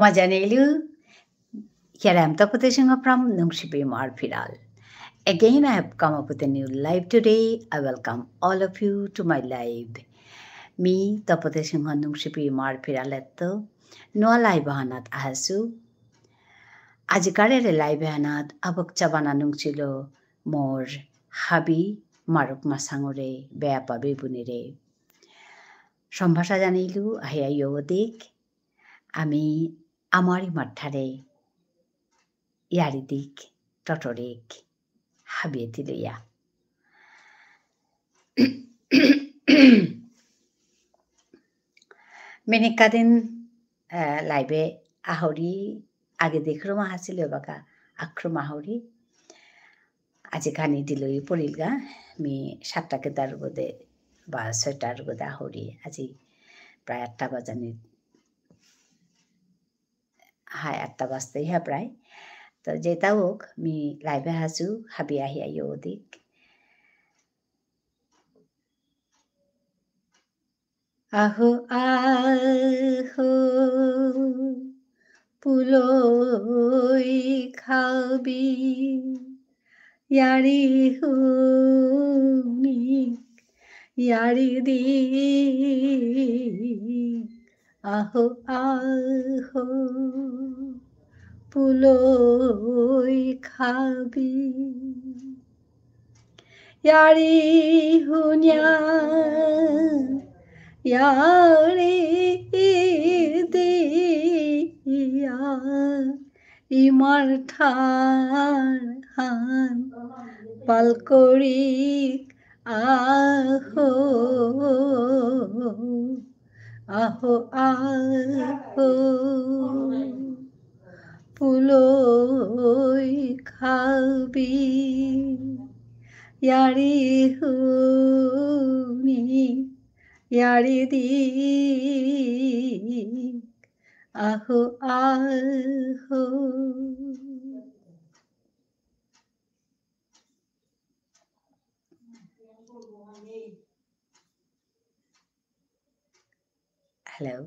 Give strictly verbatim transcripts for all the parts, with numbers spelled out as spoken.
মজা Nilu, here I am Tapati Singha from Nungshipi Imar Phiral. Again, I have come up with a new live today. I welcome all of you to my live. মি তপতি সিংহ নুংশিপি ইমার ফিরালেত্ত নুয়া live আহানাত আহাসু। আজিকার এরে live আহানাত আবক চাবানা নুংসিল মোর হাবি মারুক মাসাঙরে বেয়াপা বেবুনিরে। সম্ভাষা জানিলু আহিয়া য়ৌদিক। আমি আমারি মাঠারে ইয়ারি দিক, টটরিক, হাবিয়ে তিলইয়া। মিনিকাদিন, আহ, live-এ আহরি আগে দেখরুম আহাসিল বাকা আক্রম আহরি। আজি খানি দিলই পড়িলগা, মি সাতটা কেতার গদে বা ছয়টার গদে আহরি। আজি প্রায় আটটা বাজানি, হায় আটটা বাজতেই হ্যাঁ প্রায়। তো যেটা হোক, মি live-এ আহাসু, হাবি আহিয়া য়ৌদিক। আহো, আহো, পুলই খাবি, ইয়ারি হুনি, ইয়ারি দি। আহো, আহো, পুলই খাবি। ইয়ারি হুনিয়া, ইয়ারি দিয়া, ইমার ঠার হান পাল করিক আহো, আহো, আহো, পুলই খাবি, ইয়ারি হুনি, ইয়ারি দি, আহো, আহো। Hello.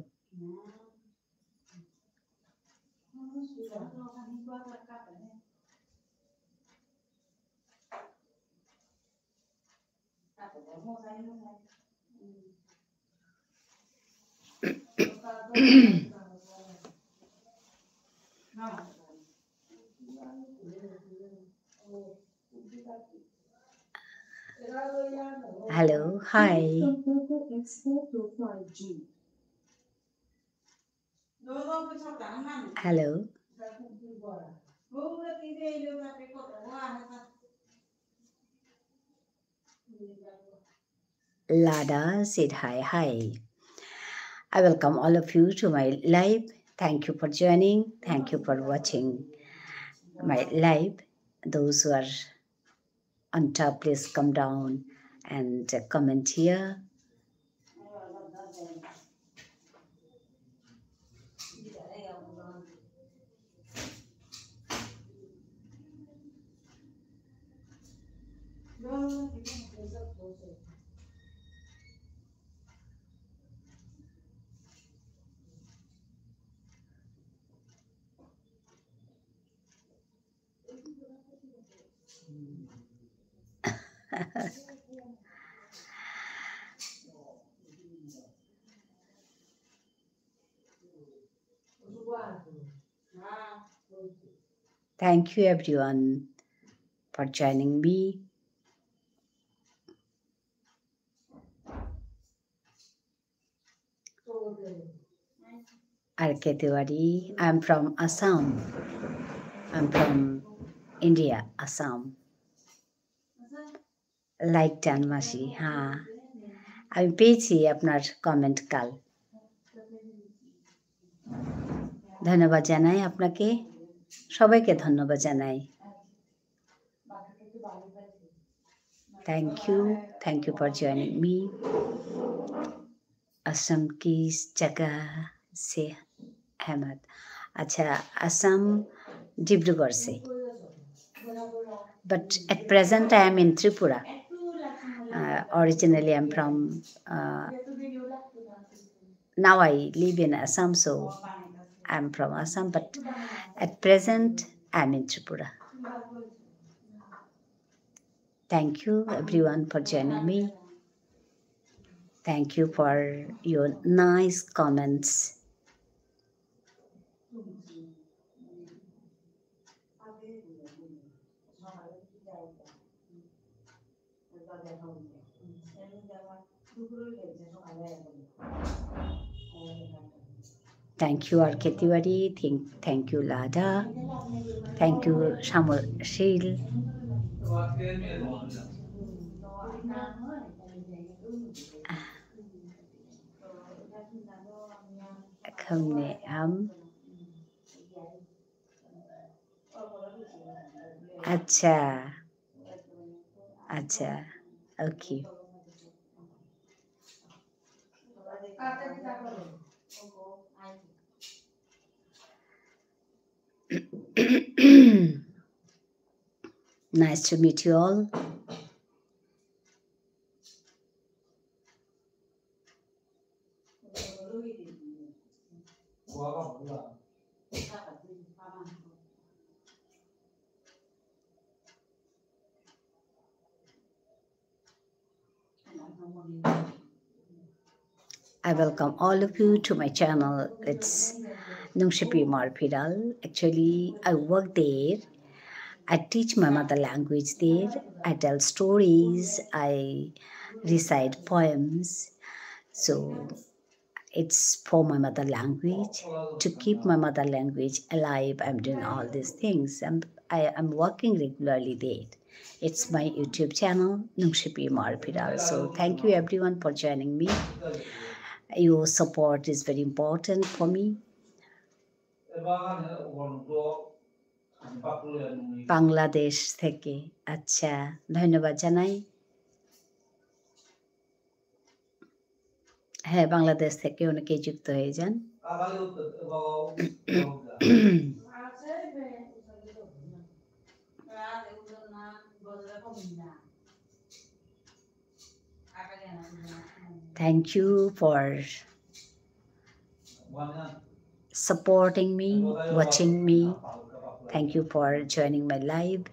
Hello, hi. Hello. Lada said hi, hi. I welcome all of you to my live. Thank you for joining. Thank you for watching my live. Those who are on top, please come down and, uh, comment here. Thank you everyone for joining me. R K Tiwari, I'm from Assam. I'm from India, Assam. Like done, মাসি, হ্যাঁ। আমি পেয়েছি আপনার comment কাল। ধন্যবাদ জানাই আপনাকে, সবাইকে ধন্যবাদ জানাই। Thank you, thank you for joining me. Assam किस जगह से अहमद? अच्छा, असम डिब्रूगढ़ से। But at present I am in Tripura. Uh, originally I'm from, uh, now I live in Assam, so I'm from Assam, but at present, I'm in Tripura. Thank you, everyone, for joining me. Thank you for your nice comments. Thank you, R K Tiwari. Thank, thank you, Lada. Thank you, Shamul Shil. এখন আম, আচ্ছা, আচ্ছা, okay. Nice to meet you all. I welcome all of you to my channel. It's Nungshipi Marpidal. Actually, I work there. I teach my mother language there. I tell stories. I recite poems. So it's for my mother language. To keep my mother language alive, I'm doing all these things. I'm, I, I'm working regularly there. It's my YouTube channel, Nungshipi Marpidal. So thank you everyone for joining me. Your support is very important for me. Bangladesh থেকে, আচ্ছা, ধন্যবাদ জানাই। হ্যাঁ, বাংলাদেশ থেকে অনেকেই যুক্ত হয়ে যান। Thank you for supporting me, watching me. Thank you for joining my live.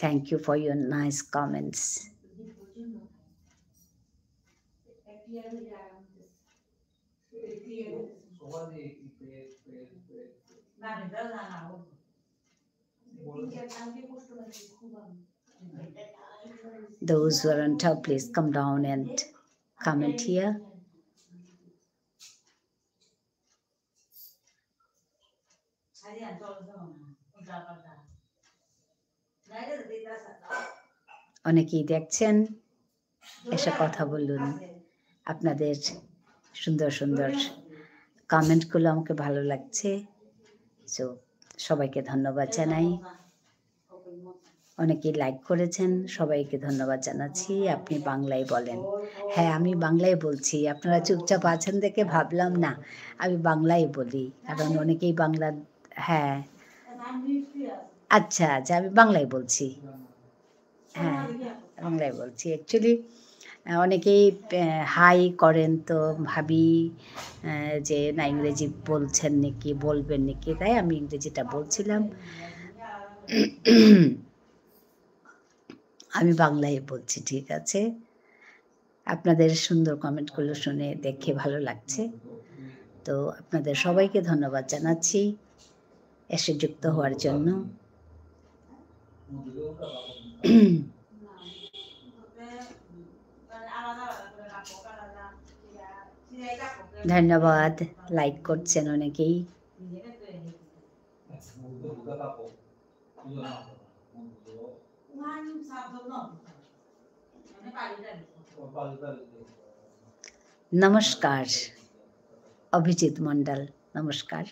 Thank you for your nice comments. Those who are on top, please come down and comment here. অনেকেই দেখছেন, এসে কথা বলুন। আপনাদের সুন্দর সুন্দর comment গুলো আমাকে ভালো লাগছে। So, সবাইকে ধন্যবাদ জানাই। অনেকেই like করেছেন, সবাইকে ধন্যবাদ জানাচ্ছি। আপনি বাংলায় বলেন। হ্যাঁ, আমি বাংলায় বলছি। আপনারা চুপচাপ আছেন দেখে ভাবলাম না, আমি বাংলায় বলি, কারণ অনেকেই বাংলা, হ্যাঁ। আচ্ছা, আচ্ছা, আমি বাংলায় বলছি। হ্যাঁ, বাংলায় বলছি। Actually, আহ, অনেকেই, আহ, hi করেন, তো ভাবি, আহ, যে না, ইংরেজি বলছেন নাকি, বলবেন নাকি, তাই আমি ইংরেজিটা বলছিলাম। আমি বাংলায় বলছি, ঠিক আছে? আপনাদের সুন্দর comment গুলো শুনে, দেখে ভালো লাগছে। তো আপনাদের সবাইকে ধন্যবাদ জানাচ্ছি এসে যুক্ত হওয়ার জন্য। ধন্যবাদ, like করছেন অনেকেই। নমস্কার, অভিজিৎ মণ্ডল, নমস্কার।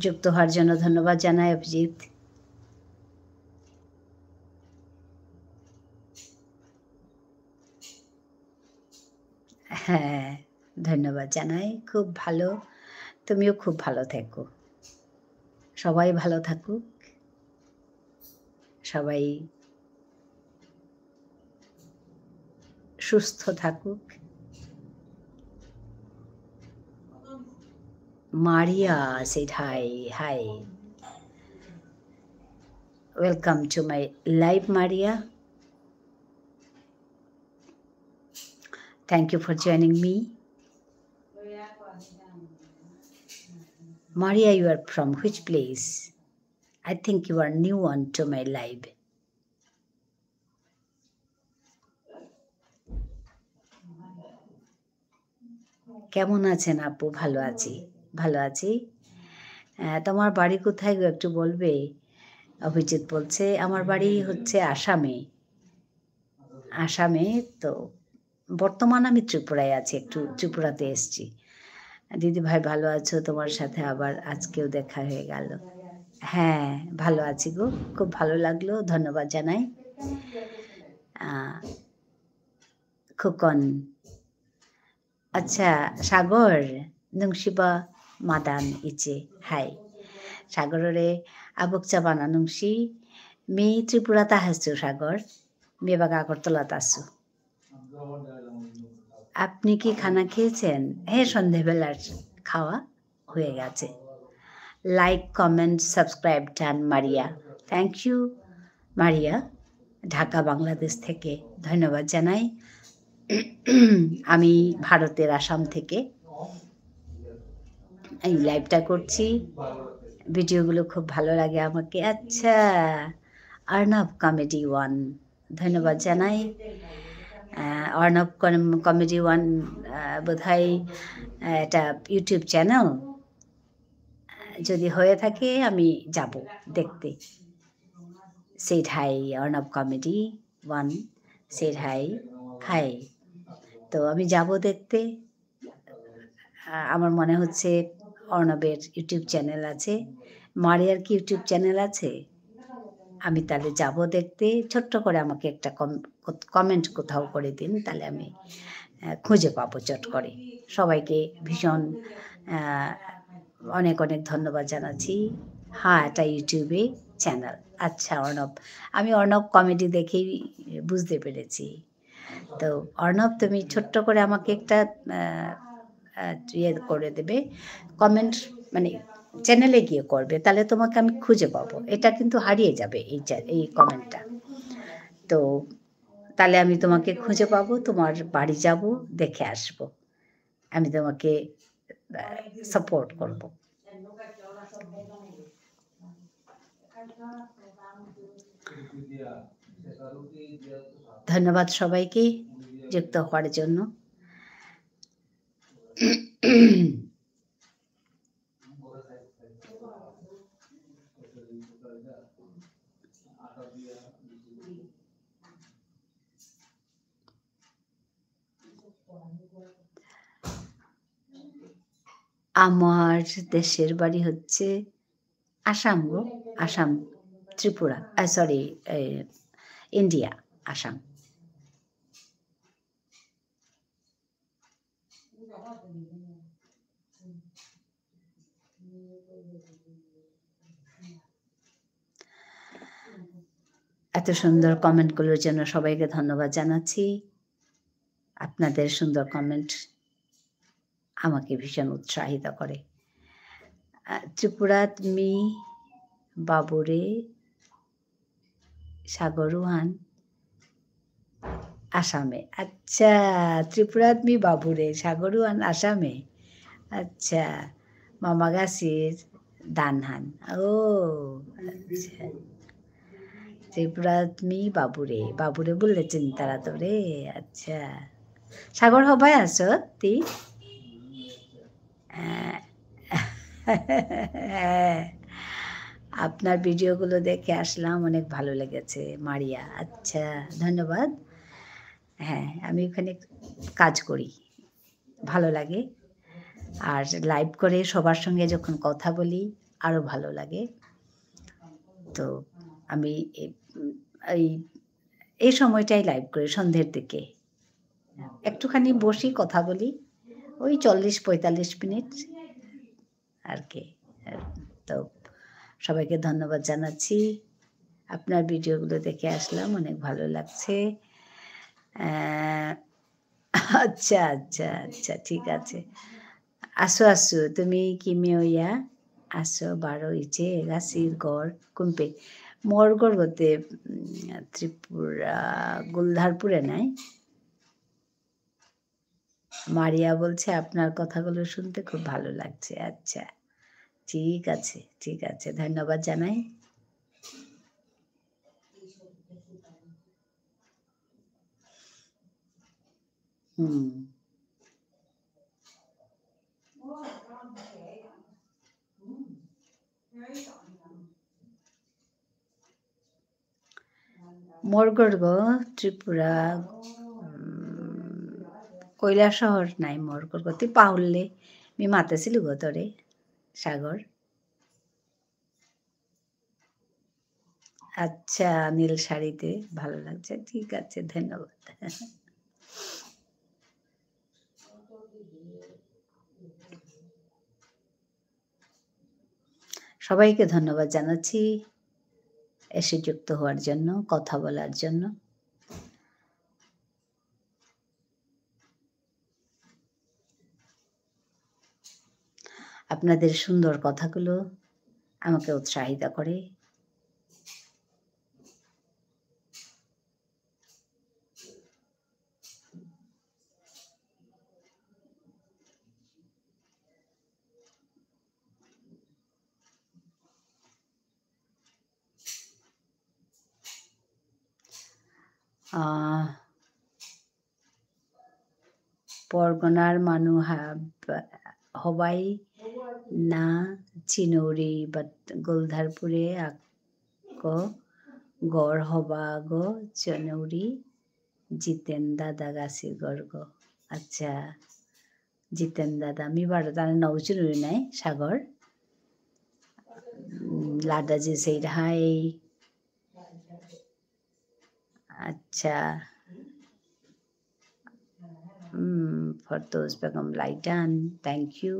যুক্ত হওয়ার জন্য ধন্যবাদ জানাই, অভিজিৎ। হ্যাঁ, ধন্যবাদ জানাই। খুব ভালো। তুমিও খুব ভালো থেকো। সবাই ভালো থাকুক। সবাই সুস্থ থাকুক। Maria said hi. Hi. Welcome to my live, Maria. Thank you for joining me. Maria, you are from which place? I think you are new on to my live. কেমন আছেন আপু? ভালো আছি, ভালো আছি। আহ, তোমার বাড়ি কোথায় গো, একটু বলবে? অভিজিৎ বলছে, "আমার বাড়ি হচ্ছে আসামে।" আসামে তো, বর্তমান আমি ত্রিপুরায় আছি, একটু ত্রিপুরাতে এসছি। দিদি ভাই ভালো আছো? তোমার সাথে আবার আজকেও দেখা হয়ে গেল। হ্যাঁ, ভালো আছি গো, খুব ভালো লাগলো, ধন্যবাদ জানাই। আহ, খুকন, আচ্ছা, সাগর, নুংশিবা মাদান ইচে, হাই। সাগররে আবুক চাবানা নুংশি, মি ত্রিপুরাত আহেসু সাগর, মি এবাকা আগরতলাত আসু। আপনি কি খানা খেয়েছেন? হ্যাঁ, সন্ধেবেলার খাওয়া হয়ে গেছে। Like, comment, subscribe done, Maria. Thank you, মারিয়া। ঢাকা, বাংলাদেশ থেকে ধন্যবাদ জানাই। আমি ভারতের আসাম থেকে এই liveটা করছি। Videoগুলো খুব ভালো লাগে আমাকে। আচ্ছা, অর্ণব Comedy One, ধন্যবাদ জানাই। আহ, অর্ণব কম-, Comedy One, আহ, বোধহয়, আহ, এটা YouTube channel। আহ, যদি হয়ে থাকে আমি যাব দেখতে। Said hi, Arnab Comedy One, said hi, hi। তো আমি যাব দেখতে। আহ, আমার মনে হচ্ছে অর্ণবের YouTube channel আছে, মারিয়ার কি YouTube channel আছে? আমি তাহলে যাব দেখতে। ছোট্ট করে আমাকে একটা কম-, কত-, comment কোথাও করে দিন, তাহলে আমি, আহ, খুঁজে পাবো চট করে। সবাইকে ভীষণ, আহ, অনেক অনেক ধন্যবাদ জানাচ্ছি। হ্যাঁ, এটা YouTube-এ channel। আচ্ছা অর্ণব, আমি অর্ণব Comedy দেখেই বুঝতে পেরেছি। তো অর্ণব, তুমি ছোট্ট করে আমাকে একটা, আহ, আহ, ইয়ে করে দেবে, comment, মানে, channel-এ গিয়ে করবে, তাহলে তোমাকে আমি খুঁজে পাবো। এটা কিন্তু হারিয়ে যাবে, এই চ্যা-, এই comment-টা। তো তাহলে আমি তোমাকে খুঁজে পাবো, তোমার বাড়ি যাব, দেখে আসবো। আমি তোমাকে, আহ, support করব। ধন্যবাদ সবাইকে যুক্ত হওয়ার জন্য। আমার দেশের বাড়ি হচ্ছে আসাম গো, আসাম, ত্রিপুরা, আহ, sorry, এ, ইন্ডিয়া, আসাম। এত সুন্দর comment গুলোর জন্য সবাইকে ধন্যবাদ জানাচ্ছি। আপনাদের সুন্দর comment আমাকে ভীষণ উৎসাহিত করে। আহ, ত্রিপুরাত মি বাবুরে সাগরুহান আসামে। আচ্ছা, ত্রিপুরাত মি বাবুরে সাগরুহান আসামে। আচ্ছা, মামাগাছির দানহান। ও, আচ্ছা। ত্রিপুরাত মি বাবুরে। বাবুরে বুললে চিনতারা তোরে। আচ্ছা। সাগর হবাই আছো তি? আহ, আপনার video গুলো দেখে আসলাম, অনেক ভালো লেগেছে, মারিয়া। আচ্ছা, ধন্যবাদ। হ্যাঁ, আমি ওখানে কাজ করি, ভালো লাগে। আর live করে সবার সঙ্গে যখন কথা বলি, আরো ভালো লাগে। তো আমি এ-, উম, এই, এই সময়টাই live করি, সন্ধ্যের দিকে। একটুখানি বসি, কথা বলি, ওই চল্লিশ পঁয়তাল্লিশ মিনিট আর কি। তো সবাইকে ধন্যবাদ জানাচ্ছি। আপনার ভিডিওগুলো দেখে আসলাম, অনেক ভালো লাগছে। আহ, আচ্ছা, আচ্ছা, আচ্ছা, ঠিক আছে। আসো, আসো, তুমি কিমেওয়া, আসো, বারো ইচে গাছির গড়, কুম্পে? মোর গড় গতে, উম, ত্রিপুরা, গোলধারপুরে নাই। মারিয়া বলছে, "আপনার কথাগুলো শুনতে খুব ভালো লাগছে।" আচ্ছা, ঠিক আছে, ঠিক আছে, ধন্যবাদ জানাই। হুম। মোর গড়গ ত্রিপুরা, উম, কৈলাসহর নাই মোর গড়গ, তি পাহুরলে, মি মাতেসিলু গো তোরে, সাগর। আচ্ছা, নীল শাড়িতে ভালো লাগছে, ঠিক আছে, ধন্যবাদ। সবাইকে ধন্যবাদ জানাচ্ছি এসে যুক্ত হওয়ার জন্য, কথা বলার জন্য। আপনাদের সুন্দর কথাগুলো আমাকে উৎসাহিত করে। আহ, পরগনার মানু হা-, হবাই না চিনৌরি, but গোলধারপুরে আক গড় হবা গো চিনৌরি, জিতেন দাদা গাছি গড় গো। আচ্ছা, জিতেন দাদা, মি বারো তার নৌ চিনৌরি নাই, সাগর। উম, লাডা জি said hi. আচ্ছা। উম, ফরদৌস বেগম লাইডান, thank you.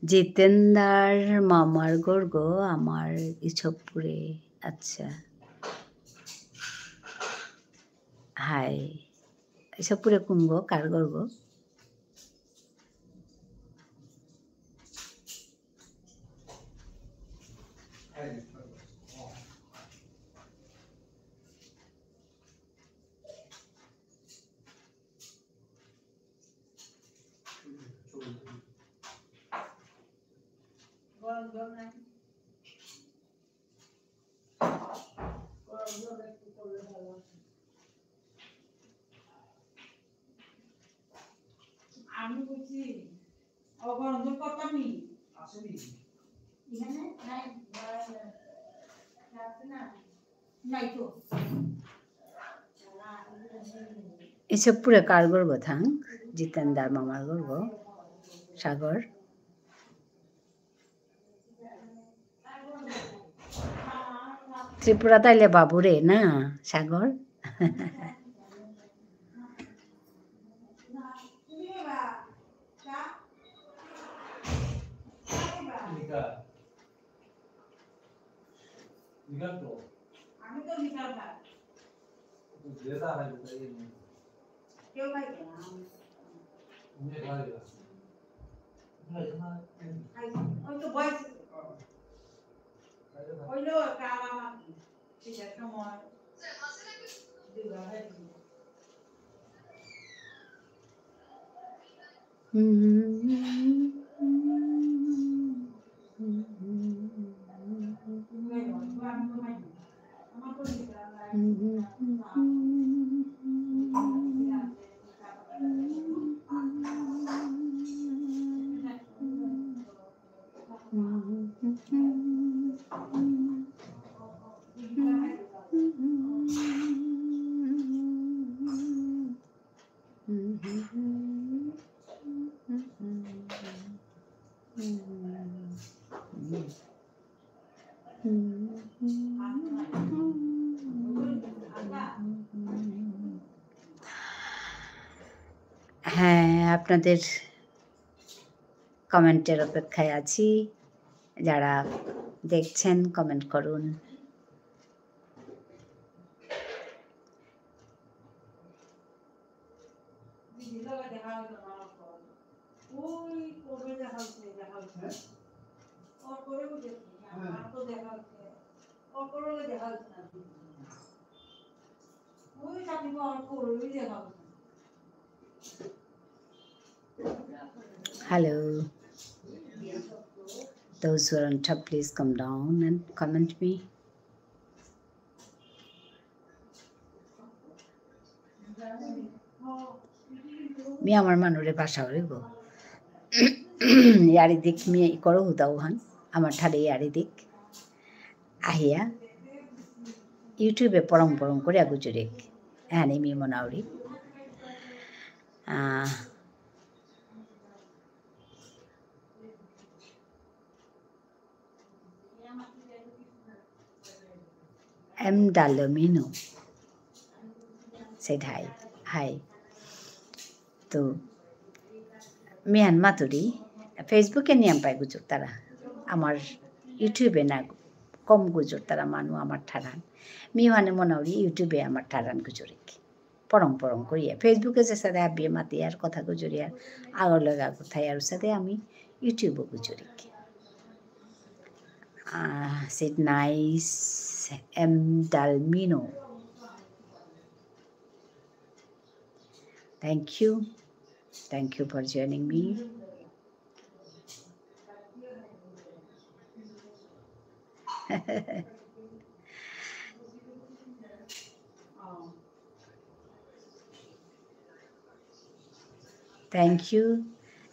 জিতেন্দার মামার গড়গ আমার ইছপুরে। আচ্ছা। হাই। ইছপুরে কুঙগ, কার গড়গ? আমি বলছি, অগরঞ্জন কত মি? আসেনি। এখানে নাই, নাই তো। ইছপুরে কার গড়গ থাং, জিতেন্দার মামার গড়গ, সাগর। ত্রিপুরা তাইলে বাবুরে না, সাগর? হ্যাঁ, আপনাদের comment-এর অপেক্ষায় আছি। যারা দেখছেন, comment করুন। Hello. Those who are on top, please come down and comment me. Me আমার মানুরে ভাষা হইব। ইয়ারি দিক মি করো হুদাও হান, আমার ঠারে ইয়ারি দিক। আহিয়া, YouTube-এ পরং পরং করে গুজুরিক। এহানি মি মনাউরি। আহ, এম ডালমিনো said hi. Hi. তো, মিহান মাতুরি, Facebook-এ নিয়াম পাই গুজুরতারা। আমার YouTube-এ না কম গুজুরতারা মানু আমার ঠারহান। মি ওহানে মনাউরি YouTube-এ আমার ঠারহান গুজুরিক। পরং পরং করিয়া। Facebook-এ যে সাদে আবিয়ে মাতিয়ার কথা গুজুরিয়ার, আগর লগা কথা ইয়ার সাদে আমি YouTube-এ গুজুরিক। আহ, said nice, এম ডালমিনো। Thank you. Thank you for joining me. Thank you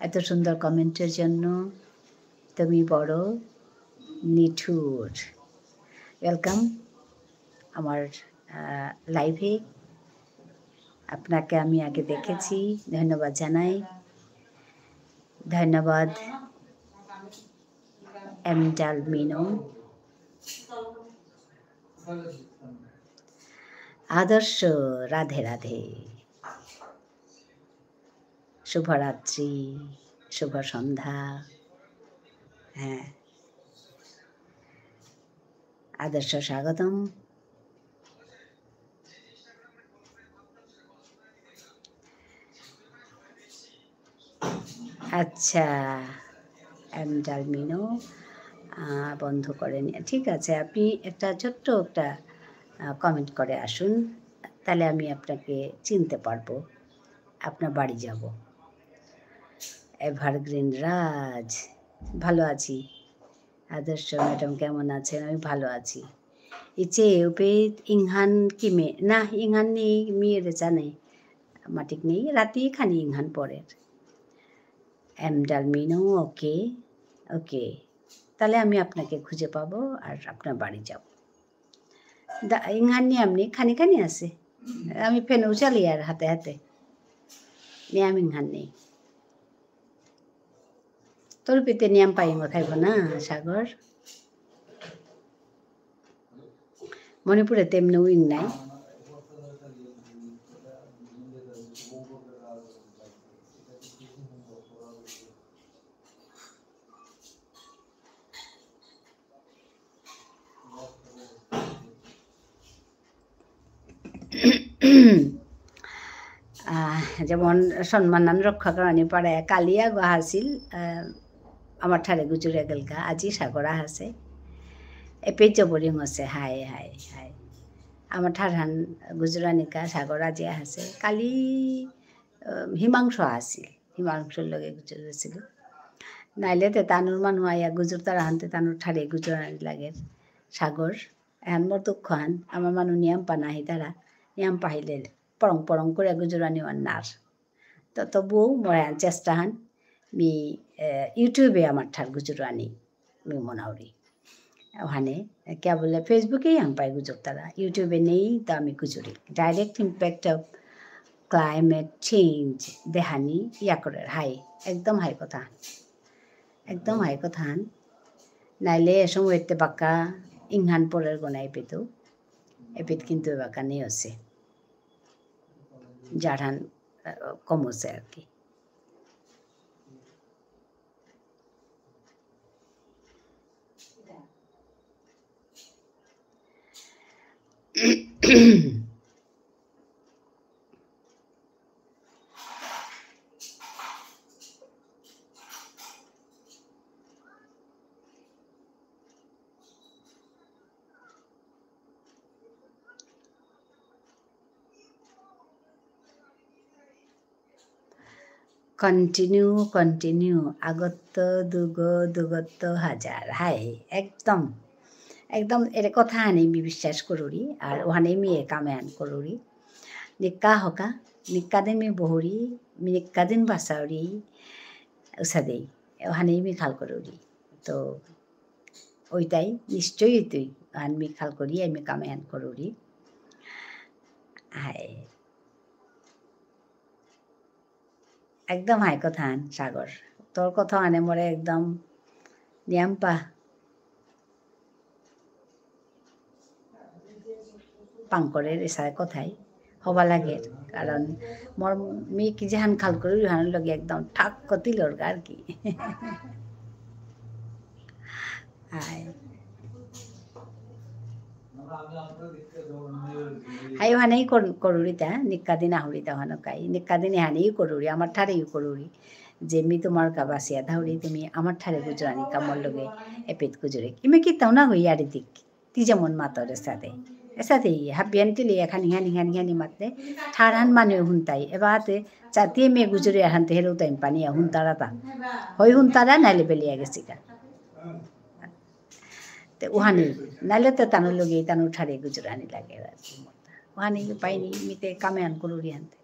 এত সুন্দর comment-এর জন্য। তুমি বড় নিঠুর। Welcome আমার, আহ, live-এ। আপনাকে আমি আগে দেখেছি, ধন্যবাদ জানাই। ধন্যবাদ এম ডালমিনো। আদর্শ, রাধে রাধে। শুভরাত্রি, শুভ সন্ধ্যা। হ্যাঁ। আদর্শ, স্বাগতম। আচ্ছা, এম ডালমিনো, আহ, বন্ধ করেনি। ঠিক আছে, আপনি একটা ছোট্ট একটা, আহ, comment করে আসুন, তাহলে আমি আপনাকে চিনতে পারবো, আপনার বাড়ি যাব। এভারগ্রিন রাজ, ভালো আছি। আদর্শ ম্যাডাম কেমন আছেন? আমি ভালো আছি। ইচে উপেত ইংহান কিমে, না, ইংহান নেই, মি রেচা নেই। মাটিক নেই, রাতি খানি ইংহান পড়ের। এম ডালমিনো, okay, okay। তাহলে আমি আপনাকে খুঁজে পাবো আর আপনার বাড়ি যাব। দা-, ইংহান নিয়াম নেই, খানি খানি আছে। আমি ফেন উচালি আর হাতে হাতে। নিয়াম ইংহান নেই। তোর পিতে নিয়াম পাইমো থাইব না, সাগর? মণিপুরে তেমনি উইং নাই। আহ, যেমন সম্মান আন রক্ষা করানি পারে, কালি আগো আছিল, আহ, আমার ঠারে গুজুরে গেলগা, আজি সাগর আহাসে। এপে জবরিং আছে, হাই, হাই, হাই। আমার ঠারহান গুজুরানিকা সাগর আজি আহাসে। কালি, আহ, হিমাংশু আছিল, হিমাংশুর লগে গুজুরেছিল। নাইলে তে তানুর মানু আয়া গুজুর তারা হানতে তানুর ঠারে গুজুরানি লাগে। সাগর, এহান মোর দুঃখ হান, আমার মানু নিয়াম পা নাহি তারা, নিয়াম পাহিলে পরং পরং করে গুজুরানি ওয়ান নার। তো তবুও মোর এহান চেষ্টা হান, মি, এ, YouTube-এ আমার ঠার গুজুরানি, মি মনাউরি। ওহানে, এ, কিয়া বুলে Facebook-এ ইয়াম পাই গুজুরতারা, YouTube-এ নেই, তো আমি গুজুরি। Direct impact of climate change দেহানি ইয়া করের, হাই, একদম হাই কথা। একদম হাই কথা হান। নাইলে এ সময়তে বাক্কা ইংহান পরের গোনাই পেতো। এপিত কিন্তু এবাকা নেই আছে। জারহান কমছে আর কি। Continue, continue. আগত্ত দুগ, দুগত্ত হাজার। হাই, একদম। একদম এরে কথা হানি মি বিশ্বাস করুরি, আর ওহানে মি এ কাম এহান করুরি। নিকা হকা, নিকা দিন মি বহুরি, মি নিকা দিন বাসাউরি, উসাদেই। ওহানে মি খাল করুরি। তো, ওইটাই নিশ্চয়ই তুই, আন মি খাল করি, আমি কাম এহান করুরি। হাই। একদম হাই কথা হান, সাগর। তোর কথা আনে মোরে একদম নিয়াম্পা পাং করে রে সাই কথাই। হবা লাগে, কারণ মোর মি কি যেহান খাল করি, ওহান লগে একদম ঠাক কতি লড়গা আর কি। হাই। হাই ওহানেই কর-, করুরিতা, নিকা দিন আহুরিতা ওহানো কাই। নিকা দিন এহানেই করুরি, আমার ঠারেই করুরি। যে মি তোমার কা বাসিয়া থাউরি, তুমি আমার ঠারে গুজরানি কা মোর লগে এপিত গুজরে। ইমে কিতাও না হই ইয়ারি দিক। তি যেমন মাতর এসাদে। এসাদে হাবিয়ান তিলে এখানি হানি হানি হানি মাতে। ঠারহান মানে হুনতাই। এবাতে চাতিয়ে মে গুজরে হানতে হেরো তাই পানি হুনতারা তা। হই হুনতারা নাইলে বেলিয়া গেসিগা। তে উহানি, নাইলে তে তানু লগে তানু ঠারে গুজরানি লাগে আর কি মোর। উহানি উপায় নেই, মিতে কামে আন করুরি হানতে।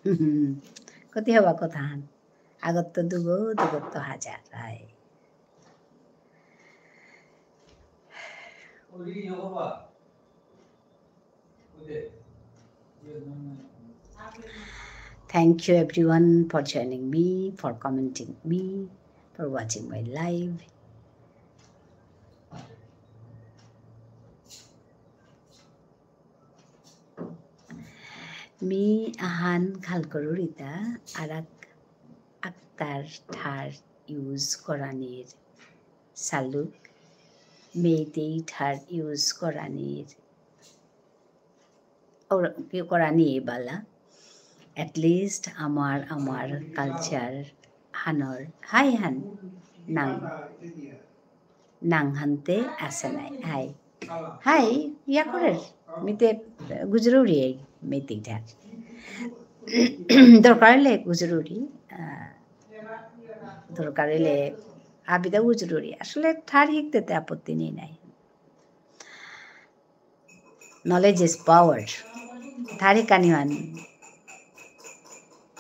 হুম, কতি হবা কথাহান? আগত্ত দুগো, দুগত্ত হাজার, হায়। Thank you everyone for joining me, for commenting me, for watching my live. মি আহান খাল করুরিতা আরাক আক্তার ঠার use করানির সালুক, মেইতেই ঠার use করানির, ওর, কি করানি বালা। At least আমার, আমার culture হানর হাই হান নাং নাং হানতে আসে নাই। হাই। হাই, ইয়া করের। মিতে গুজরুরি এই মেইতেই ঠার। দরকার হলে গুজরুরি, আহ, দরকার হলে আবিদা গুজরুরি। আসলে ঠার হিকতে আপত্তি নেই নাই। Knowledge is power. ঠার হিকানি মান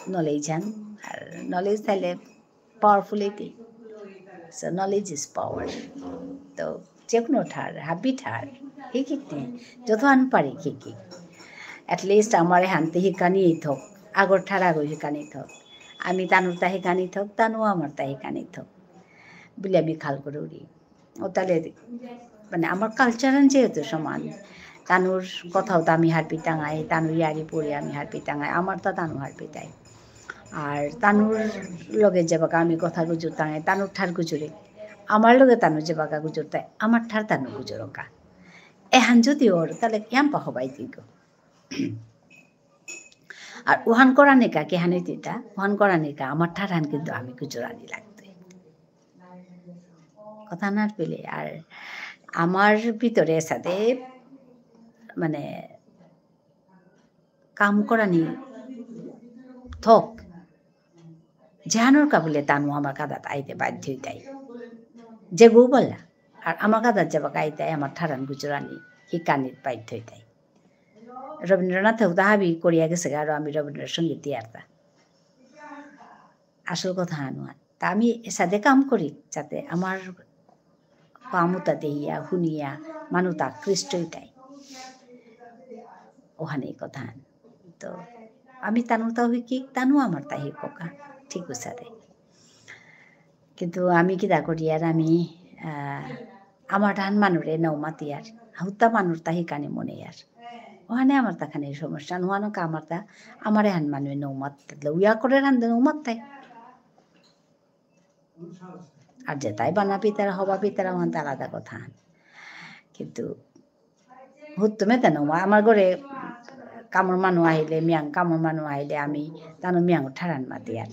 knowledge হান, আর knowledge থাইলে powerful এটি। So knowledge is power. তো যে কোনো ঠার, হাবি ঠার, হিকিক নে, যত আন পারি হিকিক। At least আমার হানতে হিকানি থক, আগর ঠার আগর হিকানি থক। আমি তানুর তা হিকানি থক, তানু আমার তা হিকানি থক। বুলে আমি খাল করুরি। ও তাহলে মানে আমার culture যেহেতু সমান, তানুর কথাও তো আমি হারপিতাঙাই, তানুর ইয়ারি পড়ি আমি হারপিতাঙাই, আমার তো তানু হারপিতাই। আর তানুর লগে যেবাকা আমি কথা গুজুরতাঙাই, তানুর ঠার গুজুরে। আমার লগে তানু যেবাকা গুজুরতাই, আমার ঠার তানু গুজুরকা। এহান যদি ওর, তাহলে ইয়াম্পা হবাই দিগো। আর উহান করানিকা কিহানি দিতা, উহান করানিকা আমার ঠারহান কিন্তু আমি গুজরানি লাগতই। কথা না পেলে আর আমার ভিতরে সাথে মানে কাম করানি থক। যেহানর কাবুলে তানু আমার কাদাত আইতে বাধ্য হইতাই। যে গো বললা, আর আমার কাদাত যাবা আইতাই আমার ঠারহান গুজরানি হিকানিত বাধ্য হইতাই। রবীন্দ্রনাথ হুদা হাবি করিয়া গেসেগা, আর আমি রবীন্দ্রসঙ্গীত দিয়ারতা। আসল কথা হানুয়ান। তা আমি এসাদে কাম করি, যাতে আমার পামুতা দেহিয়া, হুনিয়া, মানুতা আকৃষ্ট ইতাই। ওহানে কথা। তো, আমি তানুরতা হিকি, তানু আমারতা হিককা। ঠিক উসাদে। কিন্তু আমি কিতা করিয়ার আমি, আহ, আমার ঠারহান মানুরে নৌ মাতিয়ার। হুতা মানুরতা হিকানি মনেয়ার। ওহানে আমারতা খানি সমস্যা। নোয়ানো কা আমারতা, আমার এহান মানুয়ে নৌ মাতলে, উয়া করে রান্ধে নৌ মাততাই। আর যেতাই বানা পিতারা, হবা পিতারা, ওহান তো আলাদা কথা। কিন্তু হুত্তুমে তেন, আমার ঘরে কামর মানু আহিলে, মিয়াং কামর মানু আহিলে, আমি তানু মিয়াং ঠারহান মাতিয়ার।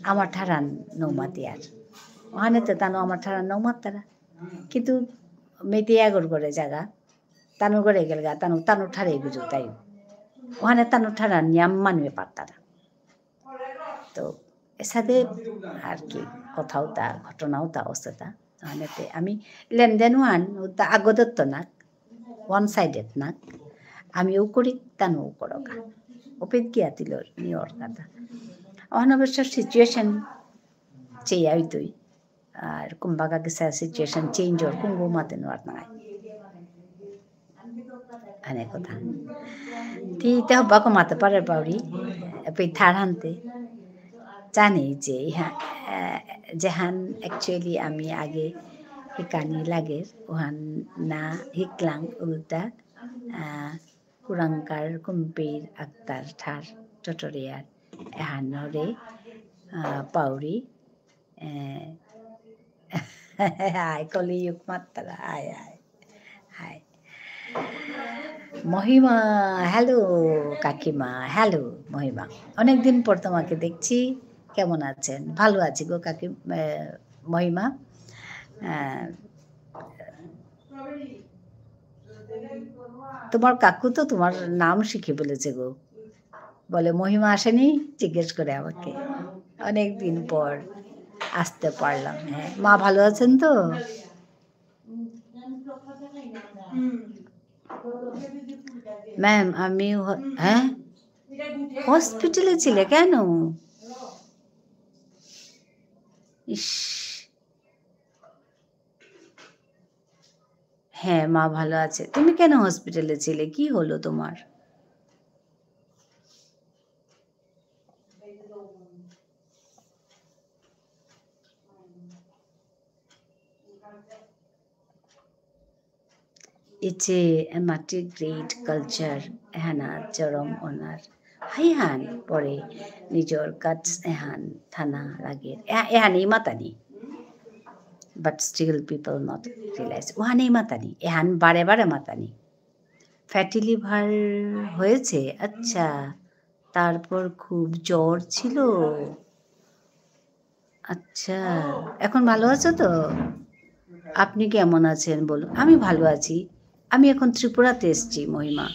আমার ঠারহান নৌ মাতিয়ার। ওহানে তো তানু আমার ঠারহান নৌ মাততারা। কিন্তু মেইতেই আগর ঘরে যাগা, তানু ঘরে গেলগা, তানু, তানু ঠারে গুজুতাই। ওহানে তানু ঠারহান নিয়াম মানুয়ে পারতারা। তো, এসাদে আর কি, কথাও তা, ঘটনাও তা, অবস্থা তা। ওহানেতে আমি লেনদেন ওহান, উতা আগদত্ত নাক, one sided নাক। আমি ও করি, তানু ও করকা। ওপেত গিয়া তিল নিয়র কথা। ওহান অবশ্য situation চেয়া হইতই। আর কুম্বাকা কিসা situation change অর কুঙ্গু মাতে নোয়ার নাই। আনে কথা। তি তে হব্বাকো মাতে পারে পাউরি, এপেই ঠারহানতে। জানি যে ইহা, আহ, যেহান actually আমি আগে হিকানি লাগের, ওহান না হিকলাং উল্টা, আহ, কুরাংকার কুম্পির আক্তার ঠার tutorial এহানরে, আহ, পাউরি, এ, হাই, কলিযুগ মাত্রা, হাই, হাই, হাই। মহিমা, hello, কাকিমা, hello, মহিমা। অনেকদিন পর তোমাকে দেখছি, কেমন আছেন? ভালো আছি গো কাকি-, এ, মহিমা। এ, তোমার কাকু তো তোমার নাম শিখে বলেছে গো। বলে, "মহিমা আসেনি?" জিজ্ঞেস করে আমাকে। অনেকদিন পর আসতে পারলাম। হ্যাঁ, মা ভালো আছেন তো? ম্যাম, আমি হ-, হ্যাঁ? হসপিটালে ছিলে কেন? ইস। হ্যাঁ, মা ভালো আছে। তুমি কেন হসপিটালে ছিলে? কি হলো তোমার? ইচে এমাটি great culture, এহানা চরম অনার। হাইহান পরে নিজর guts এহান থানা লাগে। এ-, এহান ইমাতানি। But still people not realize. ওহানে ইমাতানি। এহান বারে বারে মাতানি। Fatty liver হয়েছে? আচ্ছা। তারপর খুব জ্বর ছিল? আচ্ছা, এখন ভালো আছো তো? আপনি কেমন আছেন বলুন। আমি ভালো আছি। আমি এখন ত্রিপুরাতে এসছি, মহিমা।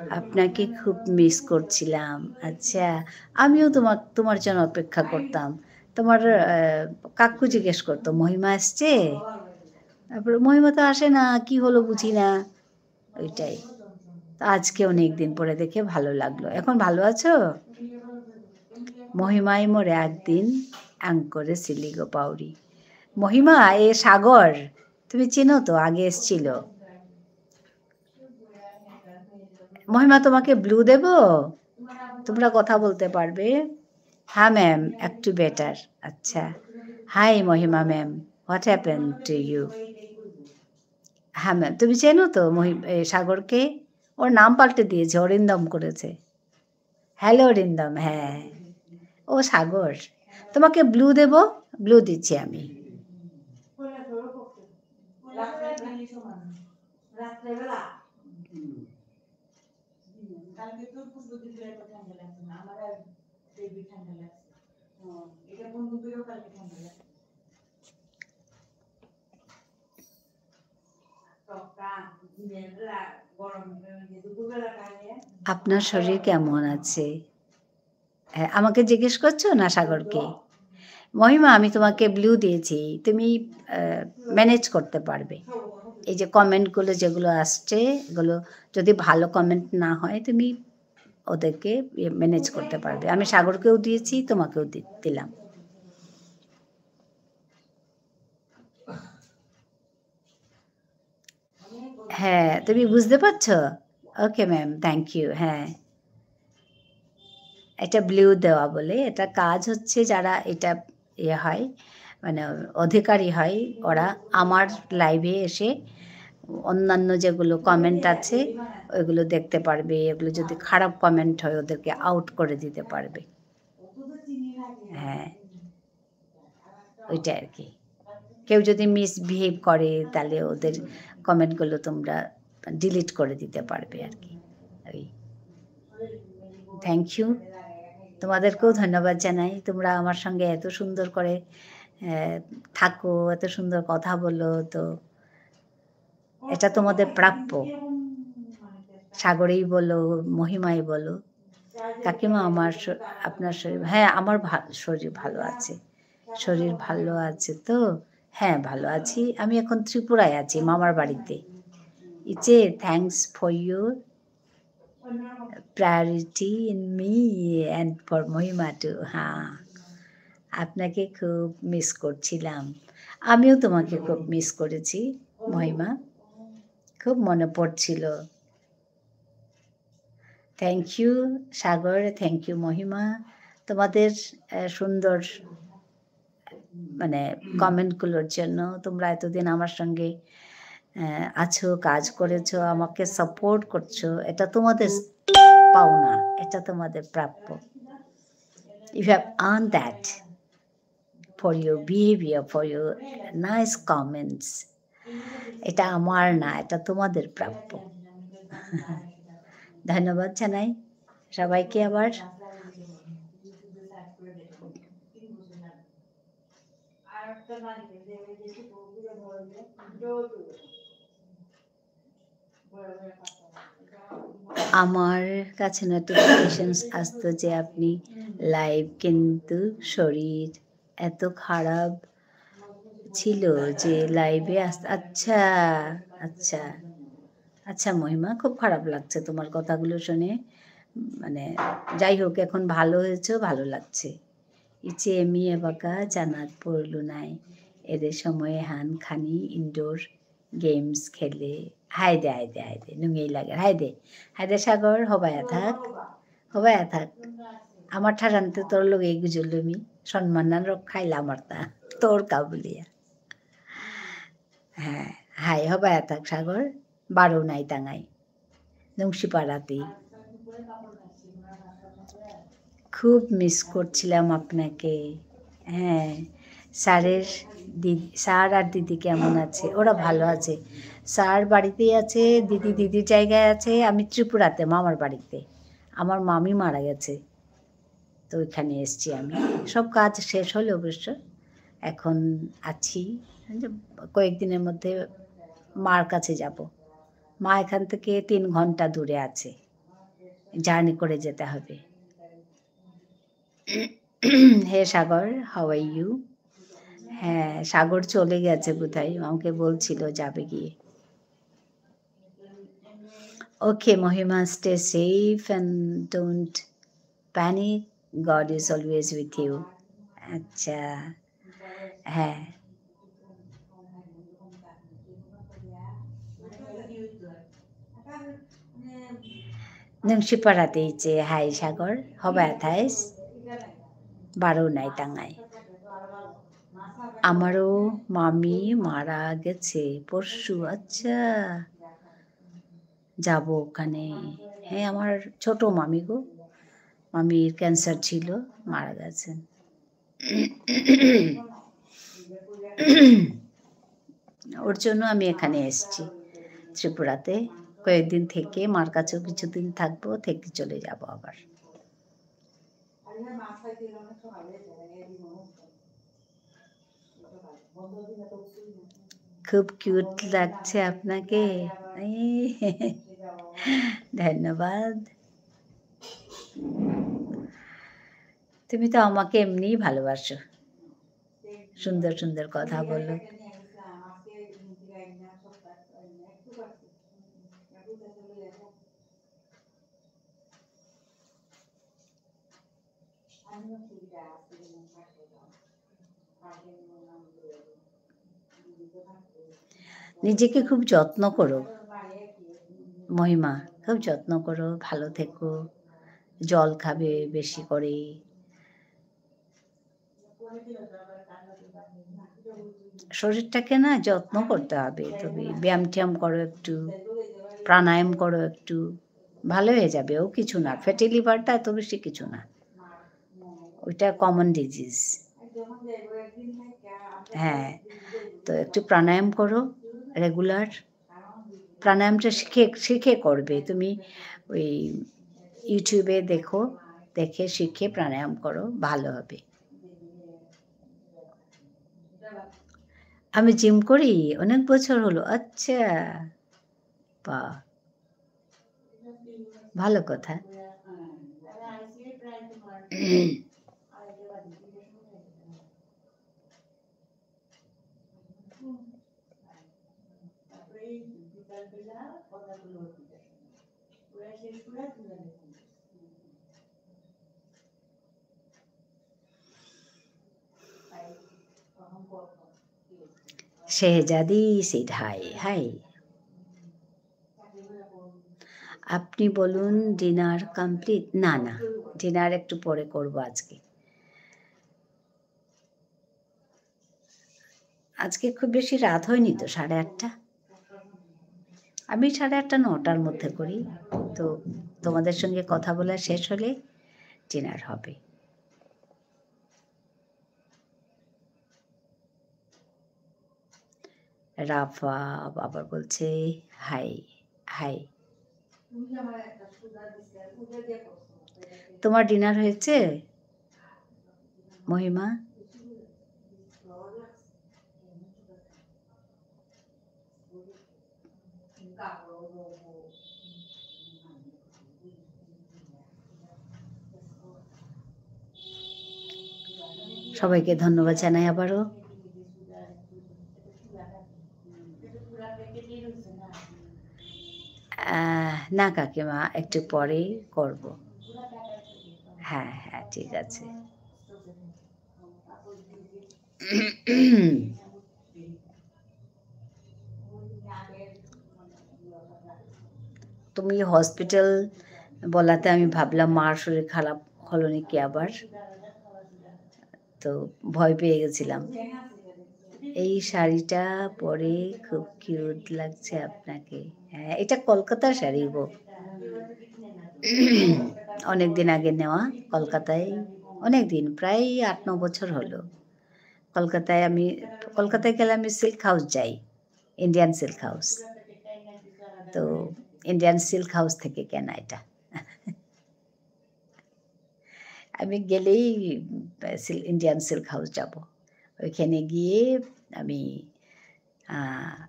আপনাকে খুব miss করছিলাম। আচ্ছা, আমিও তোমার, তোমার জন্য অপেক্ষা করতাম। তোমার, আহ, কাকু জিজ্ঞেস করতো, "মহিমা আসছে?" তারপরে, "মহিমা তো আসে না, কি হলো বুঝি না।" ওইটাই। তো আজকে অনেক দিন পরে দেখে ভালো লাগলো। এখন ভালো আছো? মহিমাই মোরে একদিন আঙ করেসিলি গো পাউরি। মহিমা, এ সাগর, তুমি চিনো তো, আগে এসছিল। মহিমা, তোমাকে blue দেব? তোমরা কথা বলতে পারবে? হ্যাঁ ma'am, একটু better। আচ্ছা। Hi মহিমা ma'am, what happened to you? হ্যাঁ ma'am, তুমি চেনো তো মহি-, এ, সাগরকে? ওর নাম পাল্টে দিয়েছে, অরিন্দম করেছে। Hello অরিন্দম, হ্যাঁ। ও সাগর, তোমাকে blue দেব? Blue দিচ্ছি আমি। আপনার শরীর কেমন আছে? হ্যাঁ, আমাকে জিজ্ঞেস করছো না সাগরকে? মহিমা, আমি তোমাকে blue দিয়েছি, তুমি, আহ, manage করতে পারবে। এই যে comment গুলো যেগুলো আসছে, এগুলো যদি ভালো comment না হয়, তুমি ওদেরকে ইয়ে manage করতে পারবে। আমি সাগরকেও দিয়েছি, তোমাকেও দি-, দিলাম। হ্যাঁ, তুমি বুঝতে পারছো? Okay ma'am, thank you. হ্যাঁ, এটা ব্লু দেওয়া বলে, এটা কাজ হচ্ছে যারা এটা ইয়ে হয়, মানে অধিকারী হয়, ওরা আমার লাইভে এসে অন্যান্য যেগুলো কমেন্ট আছে ওইগুলো দেখতে পারবে। এগুলো যদি খারাপ কমেন্ট হয় ওদেরকে আউট করে দিতে পারবে। হ্যাঁ, ওইটা আর কি। কেউ যদি মিসবিহেভ করে তাহলে ওদের কমেন্টগুলো তোমরা ডিলিট করে দিতে পারবে আর কি। ওই, থ্যাংক ইউ। তোমাদেরকেও ধন্যবাদ জানাই, তোমরা আমার সঙ্গে এত সুন্দর করে আহ, থাকো, এত সুন্দর কথা বলো। তো এটা তোমাদের প্রাপ্য। সাগরেই বলো, মহিমাই বলো, কাকিমা, আমার শ-, আপনার শরীর, হ্যাঁ, আমার ভা-, শরীর ভালো আছে। শরীর ভালো আছে তো? হ্যাঁ, ভালো আছি। আমি এখন ত্রিপুরায় আছি, মামার বাড়িতে। ইচে, thanks for your priority in me and for মহিমা too। হ্যাঁ, আপনাকে খুব মিস করছিলাম। আমিও তোমাকে খুব মিস করেছি, মহিমা। খুব মনে পড়ছিল। Thank you Sagar, thank you Mahima. তোমাদের, আহ, সুন্দর, মানে, কমেন্টগুলোর জন্য। তোমরা এতদিন আমার সঙ্গে, আহ, আছো, কাজ করেছো, আমাকে সাপোর্ট করছো, এটা তোমাদের পাওনা, এটা তোমাদের প্রাপ্য। You have earned that for your behavior, for your nice comments। এটা আমার না, এটা তোমাদের প্রাপ্য। ধন্যবাদ জানাই সবাইকে আবার। আমার কাছে নোটিফিকেশনস আসতো যে আপনি লাইভ, কিন্তু শরীর এত খারাপ ছিল যে লাইভে আস-, আচ্ছা, আচ্ছা। আচ্ছা মহিমা, খুব খারাপ লাগছে তোমার কথাগুলো শুনে। মানে, যাই হোক, এখন ভালো হয়েছো, ভালো লাগছে। ইচে এমি এবাকা জানাত পড়লু নাই। এদের সময় হান খানি ইনডোর গেমস খেলে। হাই দে, হাই দে, হাই দে, নুঙেই লাগে। হাই দে, হাই দে সাগর, হবায়া থাক, হবায়া থাক। আমার ঠারান্তে তোর লগে গুজরলু মি, সম্মান না রক্ষাইলা আমার তা, তোর কা বুলিয়া। হ্যাঁ, হাই, হবায়া থাক সাগর, বারো নাই তাঙাই। নুংশিপাড়াতেই। খুব মিস করছিলাম আপনাকে। হ্যাঁ, স্যারের দিদি, স্যার আর দিদি কেমন আছে? ওরা ভালো আছে। স্যার বাড়িতেই আছে, দিদি দিদির জায়গায় আছে, আমি ত্রিপুরাতে মামার বাড়িতে। আমার মামি মারা গেছে, তো ওইখানে এসছি আমি। সব কাজ শেষ হলো অবশ্য, এখন আছি, কয়েকদিনের মধ্যে মার কাছে যাব। মা এখান থেকে তিন ঘন্টা দূরে আছে, জার্নি করে যেতে হবে। হে সাগর, how are you? হ্যাঁ, সাগর চলে গেছে কোথায়, আমাকে বলছিল যাবে গিয়ে। Okay, মহিমা, stay safe and don't panic. God is always with you. আচ্ছা, হ্যাঁ। নুংশিপাড়াতে ইচে হাই সাগর, হবায়া থাইস, বারো নাই তাঙাই। আমারও মামি মারা গেছে পরশু। আচ্ছা, যাব ওখানে। হ্যাঁ, আমার ছোট মামি গো, মামির ক্যান্সার ছিল, মারা গেছেন। ওর জন্য আমি এখানে এসেছি ত্রিপুরাতে। কয়েকদিন থেকে মার কাছেও কিছুদিন থাকবো, থেকে চলে যাব আবার। খুব কিউট লাগছে আপনাকে। এই, ধন্যবাদ। তুমি তো আমাকে এমনিই ভালোবাসো, সুন্দর সুন্দর কথা বলো। নিজেকে খুব যত্ন করো। মহিমা, খুব যত্ন করো, ভালো থেকো, জল খাবে বেশি করে। শরীরটাকে না যত্ন করতে হবে, তুমি ব্যায়াম ট্যায়াম করো একটু, প্রাণায়াম করো একটু, ভালো হয়ে যাবে, ও কিছু না, ফ্যাটি লিভারটা এত বেশি কিছু না, ওইটা কমন ডিজিজ। হ্যাঁ, তো একটু প্রাণায়াম করো রেগুলার, প্রাণায়ামটা শিখে, শিখে করবে। তুমি ওই YouTube-এ দেখো, দেখে শিখে প্রাণায়াম করো, ভালো হবে। আমি জিম করি, অনেক বছর হলো। আচ্ছা, বাহ, ভালো কথা। শেহজাদি said hi, hi। আপনি বলুন, ডিনার কমপ্লিট? না, না, ডিনার একটু পরে করব আজকে। আজকে খুব বেশি রাত হয়নি তো, সাড়ে আটটা। আমি সাড়ে আটটা, নটার মধ্যে করি। তো তোমাদের সঙ্গে কথা বলা শেষ হলে ডিনার হবে। রাফা আবার বলছে, "হাই, হাই।" তোমার ডিনার হয়েছে, মহিমা? সবাইকে ধন্যবাদ জানাই আবারও। আহ, না কাকিমা, একটু পরেই করব। হ্যাঁ, হ্যাঁ, ঠিক আছে। তুমি হসপিটাল বলাতে আমি ভাবলাম মার শরীর খারাপ হলো নাকি আবার, তো ভয় পেয়ে গেছিলাম। এই শাড়িটা পরে খুব কিউট লাগছে আপনাকে। হ্যাঁ, এটা কলকাতার শাড়ি গো। অনেক দিন আগে নেওয়া, কলকাতায় অনেক দিন, প্রায় আট ন বছর হলো। কলকাতায় আমি, কলকাতায় গেলে আমি সিল্ক হাউস যাই, ইন্ডিয়ান সিল্ক হাউস। তো ইন্ডিয়ান সিল্ক হাউস থেকে কেনা এটা। আমি গেলেই, উম, সিল-, ইন্ডিয়ান সিল্ক হাউস যাব। ওইখানে গিয়ে আমি, আহ,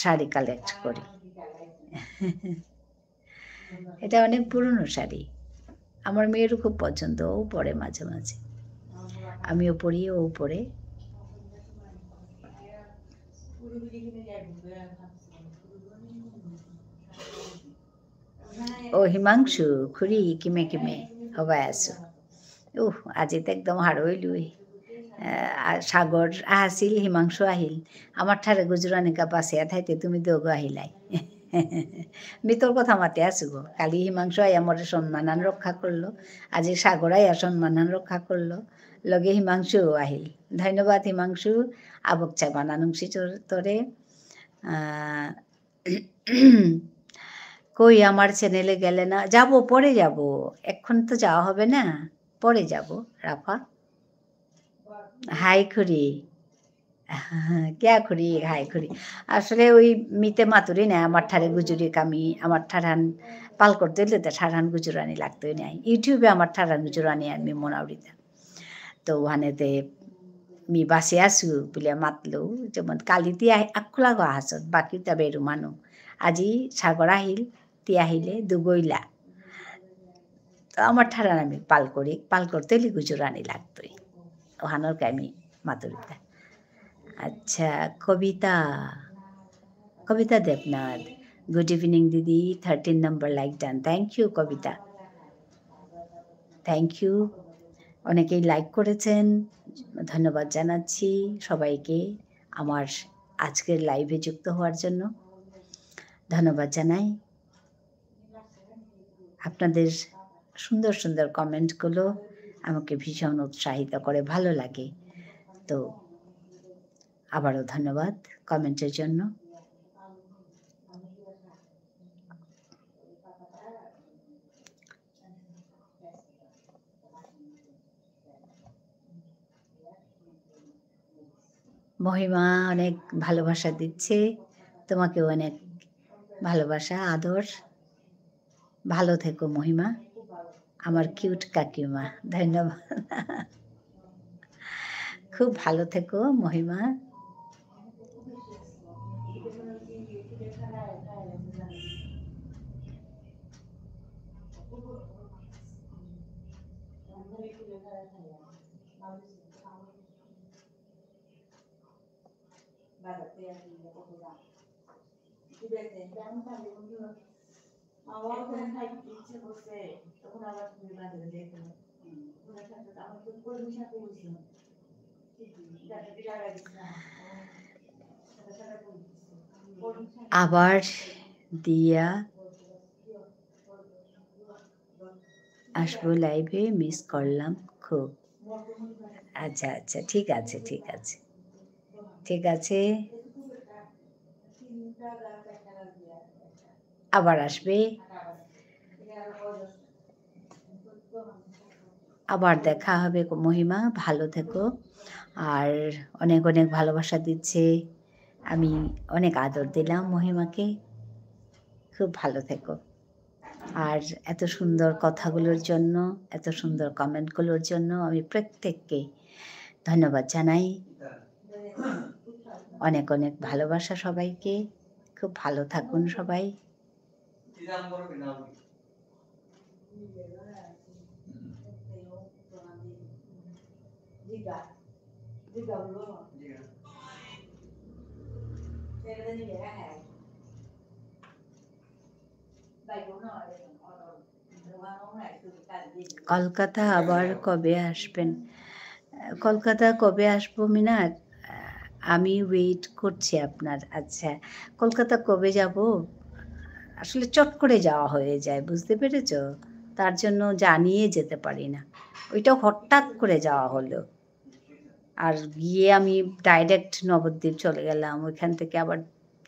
শাড়ি কালেক্ট করি। এটা অনেক পুরনো শাড়ি। আমার মেয়েরও খুব পছন্দ, ও পরে মাঝে মাঝে। আমিও পরি, ও পরে। ও হিমাংশু, খুড়ি, কিমে কিমে, হবাই আছো? উহ, আজি তো একদম হারৌ ইলু। আহ, আর সাগর আসিল, হিমাংশু আহিল। আমার ঠারে গুজরানিকা বাসিয়া থাইতে তুমি দুগো আহিলাই। মি তোর কথা মাতে আসু গো। কালি হিমাংশু আইয়া মোরে সম্মানহান রক্ষা করলো। আজি সাগর আইয়া সম্মানহান রক্ষা করলো। লগে হিমাংশু আহিল। ধন্যবাদ হিমাংশু। আবক চা বানানুংসি তোর-, তোরে। আহ, কই আমার চ্যানেলে গেলে না? যাব, পরে যাব। এখন তো যাওয়া হবে না, পরে যাব, রাফা। হাই খুড়ি। কিয়া খুড়ি, হাই খুড়ি। আসলে ওই মিতে মাতুরি না, আমার ঠারে গুজুরি কামি, আমার ঠারহান পাল করতে হইলে তো ঠারহান গুজুরানি লাগতই নাই। YouTube-এ আমার ঠারহান গুজুরানি আমি মনাউরিতা। তো ওহানেতে মি বাসে আসু বুলিয়া মাতলো, যেমন কালি তি আহি-, আকুলাগো আহাসত, বাকি তা বেরু মানু। আজি সাগর আহিল, তি আহিলে, দুগইলা। তো আমার ঠারহান আমি পাল করি, পাল করতে হইলে গুজুরানি লাগতই। ওহানর কা আমি মাতুরিতা। আচ্ছা, Kavita, Kavita Debnath. Good evening didi, thirteen number like done। Thank you Kavita. Thank you। অনেকেই লাইক করেছেন, ধন্যবাদ জানাচ্ছি সবাইকে আমার আজকের লাইভে যুক্ত হওয়ার জন্য। ধন্যবাদ জানাই। আপনাদের সুন্দর সুন্দর comment গুলো আমাকে ভীষণ উৎসাহিত করে, ভালো লাগে। তো আবারও ধন্যবাদ comment এর জন্য। মহিমা অনেক ভালোবাসা দিচ্ছে, তোমাকেও অনেক ভালোবাসা, আদর। ভালো থেকো মহিমা, আমার cute কাকিমা। ধন্যবাদ। খুব ভালো থেকো মহিমা। আবার দিয়া আসবো live এ, miss করলাম খুব। আচ্ছা, আচ্ছা, ঠিক আছে, ঠিক আছে। ঠিক আছে। আবার আসবে। আবার দেখা হবে গো মহিমা, ভালো থেকো। আর অনেক অনেক ভালোবাসা দিচ্ছে। আমি অনেক আদর দিলাম মহিমাকে। খুব ভালো থেকো। আর এত সুন্দর কথাগুলোর জন্য, এত সুন্দর comment গুলোর জন্য আমি প্রত্যেককে ধন্যবাদ জানাই। অনেক অনেক ভালোবাসা সবাইকে। খুব ভালো থাকুন সবাই। কলকাতা আবার কবে আসবেন? কলকাতা কবে আসবো মিনার? আমি wait করছি আপনার। আচ্ছা, কলকাতা কবে যাব? আসলে চট করে যাওয়া হয়ে যায়, বুঝতে পেরেছো? তার জন্য জানিয়ে যেতে পারি না, ওইটা হঠাৎ করে যাওয়া হলো। আর গিয়ে আমি direct নবদ্বীপ চলে গেলাম, ওইখান থেকে আবার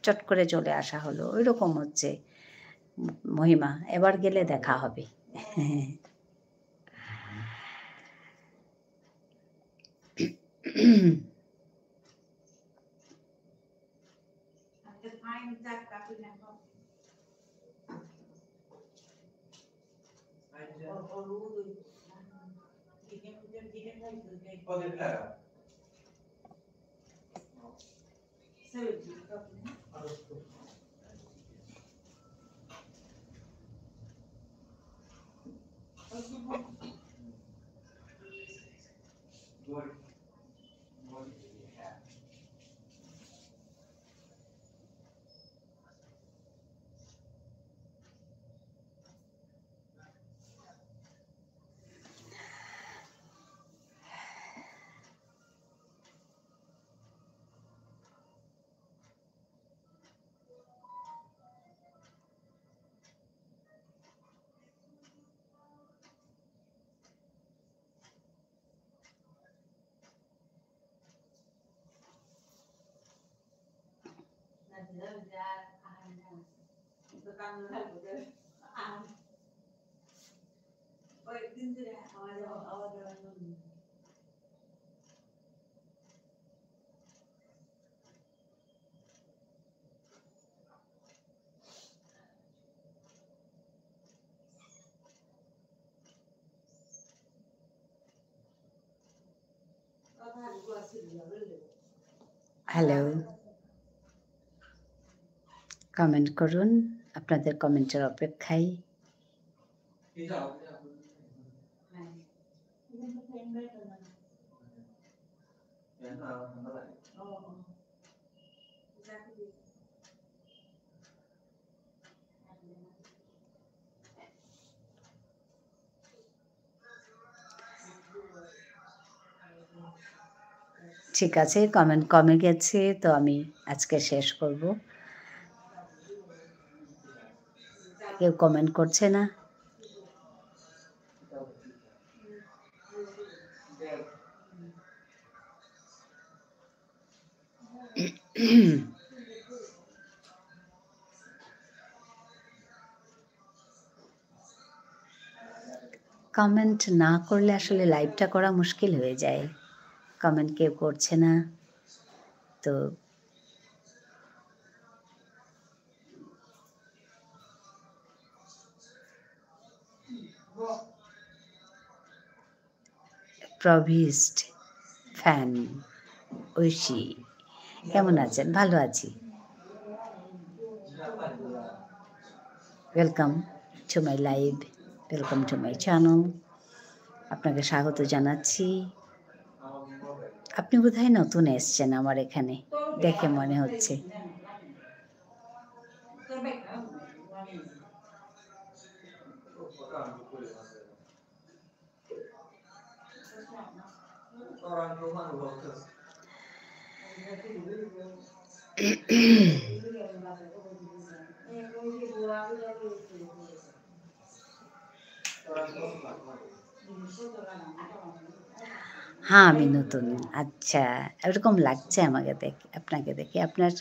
চট করে চলে আসা হলো, ওইরকম হচ্ছে মহিমা। এবার গেলে দেখা হবে। Hello. Comment করুন, আপনাদের comment এর অপেক্ষায়। ঠিক আছে, comment কমে গেছে, তো আমি আজকে শেষ করব। কেউ comment করছে না। Comment না করলে আসলে live টা করা মুশকিল হয়ে যায়। Comment কেউ করছে না। তো প্রভিস্ট fan ঐশী, কেমন আছেন? ভালো আছি। Welcome to my live, welcome to my channel। আপনাকে স্বাগত জানাচ্ছি। আপনি বোধহয় নতুন এসছেন আমার এখানে, দেখে মনে হচ্ছে। হ্যাঁ, আমি নতুন। আচ্ছা, এরকম লাগছে আমাকে দেখে, আপনাকে দেখে। আপনার,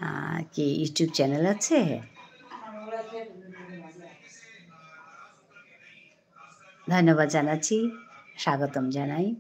আহ, কি YouTube channel আছে? ধন্যবাদ জানাচ্ছি, স্বাগতম জানাই।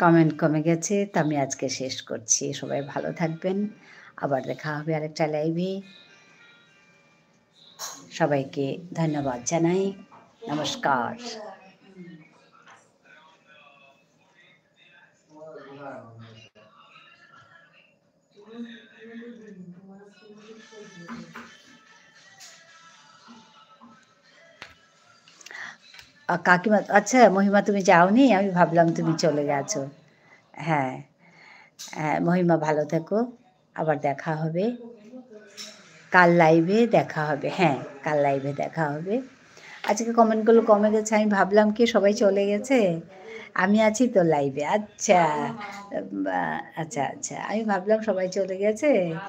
Comment কমে গেছে, তো আমি আজকে শেষ করছি। সবাই ভালো থাকবেন, আবার দেখা হবে আরেকটা live-এ। সবাইকে ধন্যবাদ জানাই। নমস্কার। আ, কাকিমা, আচ্ছা, মহিমা, তুমি যাওনি? আমি ভাবলাম তুমি চলে গেছো। হ্যাঁ, হ্যাঁ, মহিমা, ভালো থেকো, আবার দেখা হবে। কাল live-এ দেখা হবে, হ্যাঁ, কাল live-এ দেখা হবে। আজকে comment গুলো কমে গেছে, আমি ভাবলাম কি সবাই চলে গেছে, আমি আছি তো live-এ। আচ্ছা, বা, আচ্ছা, আচ্ছা, আমি ভাবলাম সবাই চলে গেছে,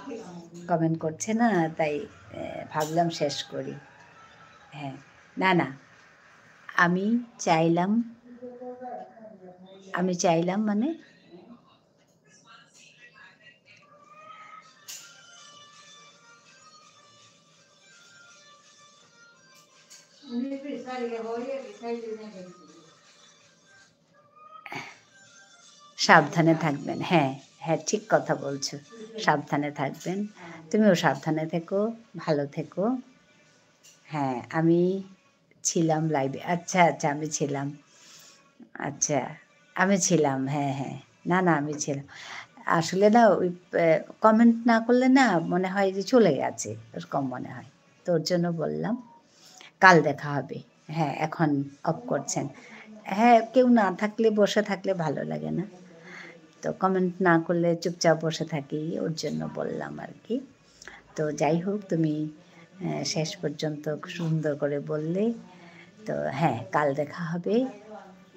comment করছে না, তাই, এ, ভাবলাম শেষ করি। হ্যাঁ, না, না, আমি চাইলাম, আমি চাইলাম মানে সাবধানে থাকবেন। হ্যাঁ, হ্যাঁ, ঠিক কথা বলছো। সাবধানে থাকবেন। তুমিও সাবধানে থেকো, ভালো থেকো। হ্যাঁ, আমি ছিলাম live-এ। আচ্ছা, আচ্ছা, আমি ছিলাম। আচ্ছা, আমি ছিলাম। হ্যাঁ, হ্যাঁ। না, না, আমি ছিলাম। আসলে না, ওই, এ, comment না করলে না, মনে হয় যে চলে গেছে, এরকম মনে হয়। তো ওর জন্য বললাম, কাল দেখা হবে। হ্যাঁ, এখন off করছেন। হ্যাঁ, কেউ না থাকলে, বসে থাকলে ভালো লাগে না। তো comment না করলে চুপচাপ বসে থাকি, ওর জন্য বললাম আর কি। তো যাই হোক, তুমি, আহ, শেষ পর্যন্ত খুব সুন্দর করে বললে। তো হ্যাঁ, কাল দেখা হবে।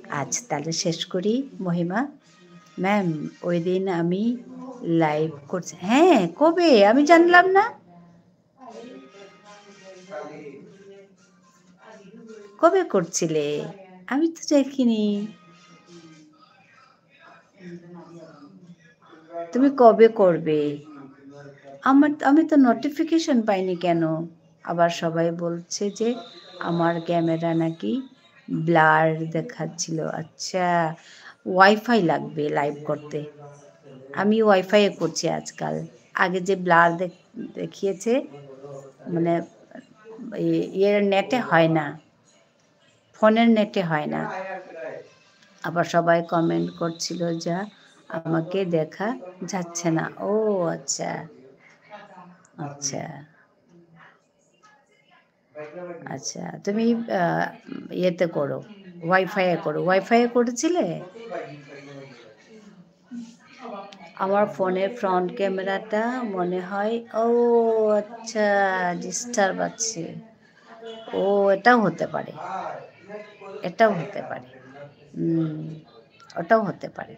আজ তাহলে শেষ করি। মহিমা, ma'am, ওই দিন আমি live করছি। হ্যাঁ, কবে? আমি জানলাম না। কবে করছিলে? আমি তো দেখিনি। তুমি কবে করবে? আমার, আমি তো নোটিফিকেশন পাইনি কেন? আবার সবাই বলছে যে আমার ক্যামেরা নাকি ব্লার দেখাচ্ছিল। আচ্ছা, ওয়াইফাই লাগবে লাইভ করতে। আমি ওয়াইফাইয়ে করছি আজকাল। আগে যে ব্লার দেখ-, দেখিয়েছে, মানে, এ-, ইয়ের নেটে হয় না, ফোনের নেটে হয় না। আবার সবাই কমেন্ট করছিল যে আমাকে দেখা যাচ্ছে না। ও আচ্ছা, আচ্ছা, আচ্ছা, তুমি, আহ, ইয়েতে করো, ওয়াইফাইয়ে করো। ওয়াইফাইয়ে করেছিলে? আমার ফোনের ফ্রন্ট ক্যামেরাটা মনে হয়, ও আচ্ছা, ডিস্টার্ব আছে। ও, এটাও হতে পারে, এটাও হতে পারে। হুম, ওটাও হতে পারে।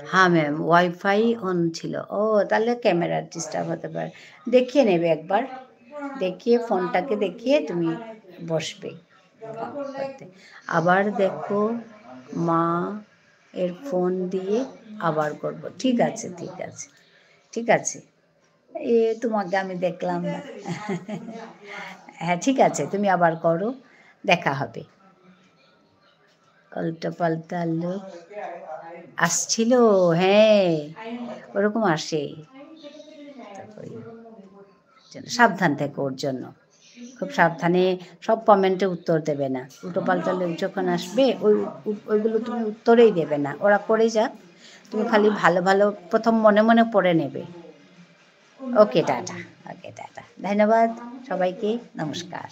হ্যাঁ ম্যাম, ওয়াইফাই অন ছিল। ও, তাহলে ক্যামেরার ডিস্টার্ব হতে পারে। দেখিয়ে নেবে একবার, দেখিয়ে, ফোনটাকে দেখিয়ে তুমি বসবে। আবার দেখো, মা এর ফোন দিয়ে আবার করব। ঠিক আছে, ঠিক আছে, ঠিক আছে। এ, তোমাকে আমি দেখলাম না। হ্যাঁ, ঠিক আছে, তুমি আবার করো, দেখা হবে। উল্টো পাল্টা লোক আসছিল, হ্যাঁ, ওরকম আসে। তারপরে যেন সাবধান থেকো ওর জন্য। খুব সাবধানে, সব কমেন্টে উত্তর দেবে না। উল্টো পাল্টা লোক যখন আসবে, ওই, ওইগুলো তুমি উত্তরেই দেবে না। ওরা করে যাক, তুমি খালি ভালো ভালো প্রথম মনে মনে পড়ে নেবে। ওকে, টাটা। ওকে, টাটা। ধন্যবাদ সবাইকে। নমস্কার।